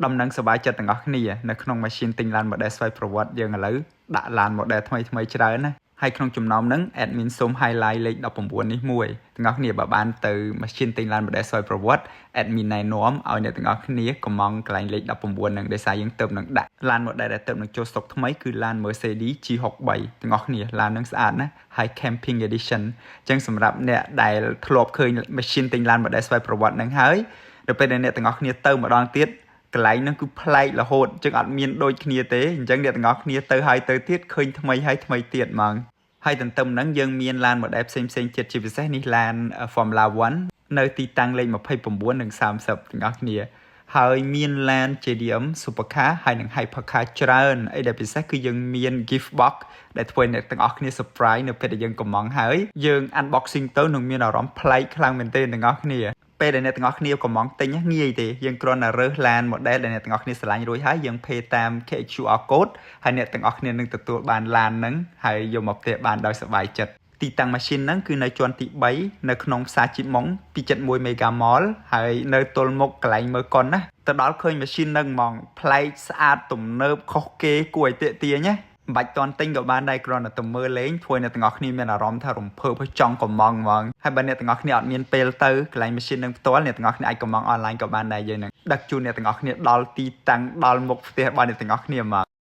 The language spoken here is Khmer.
ដំណឹងសប្បាយចិត្តទាំងអស់គ្នានៅក្នុងម៉ាស៊ីនទិញឡាន model ស្វ័យប្រវត្តិយើងឥឡូវដាក់ឡាន model ថ្មីថ្មីច្រើនណាហើយក្នុងចំណោមហ្នឹង admin សូម highlight លេខ19នេះមួយទាំងអស់គ្នាបើបានទៅម៉ាស៊ីនទិញឡាន model ស្វ័យប្រវត្តិ admin ណែនាំឲ្យអ្នកទាំងអស់គ្នាកម្ម៉ង់កន្លែងលេខ19ហ្នឹងដោយសារយើងទៅនឹងដាក់ឡាន model ដែលទៅនឹងចូលស្តុកថ្មីគឺឡាន Mercedes G63 ទាំងអស់គ្នាឡានហ្នឹងស្អាតណាស់ហើយ Camping Edition អញ្ចឹងសម្រាប់អ្នកដែលធ្លាប់ឃើញម៉ាស៊ីនទិញឡាន model ស្វ័យប្រវត្តិហ្នឹងហើយដល់ពេលដែលអ្នកទាំងអស់គ្នាទៅម្ដងទៀតកន្លែងហ្នឹងគឺប្លែករហូតអញ្ចឹងអត់មានដូចគ្នាទេអញ្ចឹងអ្នកទាំងអស់គ្នាទៅហើយទៅទៀតឃើញថ្មីហើយថ្មីទៀតហ្មងហើយទន្ទឹមហ្នឹងយើងមានឡាន model ផ្សេងផ្សេងទៀតជាពិសេសនេះឡាន Formula 1នៅទីតាំងលេខ29និង30ទាំងអស់គ្នាហើយមានឡាន JDM Supercar ហើយនិង Hypercar ច្រើនអីដែលពិសេសគឺយើងមាន gift box ដែលធ្វើឲ្យអ្នកទាំងអស់គ្នា surprise នៅពេលដែលយើងកម្ម៉ង់ហើយយើង unboxing ទៅនឹងមានអារម្មណ៍ប្លែកខ្លាំងមែនទែនទាំងអស់គ្នាពេលដែលអ្នកទាំងអស់គ្នាកម្ម៉ង់ទិញងាយទេយើងគ្រាន់តែរើសឡាន model ដែលអ្នកទាំងអស់គ្នាស្រឡាញ់រួចហើយយើង pay តាម QR code ហើយអ្នកទាំងអស់គ្នានឹងទទួលបានឡានហ្នឹងហើយយកមកផ្ទះបានដោយសប្បាយចិត្តទីតាំងម៉ាស៊ីនហ្នឹងគឺនៅជាន់ទី3នៅក្នុងផ្សារជីម៉ុង271 Mega Mall ហើយនៅទល់មុខកន្លែងមើលកុនណាទៅដល់ឃើញម៉ាស៊ីនហ្នឹងហ្មងប្លែកស្អាតទំនើបខុសគេគួរឲ្យទាក់ទាញណាមិនបាច់តន់ទិញក៏បានដែរគ្រាន់តែទៅមើលលេងធ្វើឲ្យអ្នកទាំងអស់គ្នាមានអារម្មណ៍ថារំភើបហើយចង់កម្ម៉ង់ហ្មងហើយបើអ្នកទាំងអស់គ្នាអត់មានពេលទៅកន្លែងម៉ាស៊ីននឹងផ្ទាល់អ្នកទាំងអស់គ្នាអាចកម្ម៉ង់អនឡាញក៏បានដែរយើងនឹងដឹកជូនអ្នកទាំងអស់គ្នាដល់ទីតាំងដល់មុខផ្ទះរបស់អ្នកទាំងអស់គ្នាហ្មង។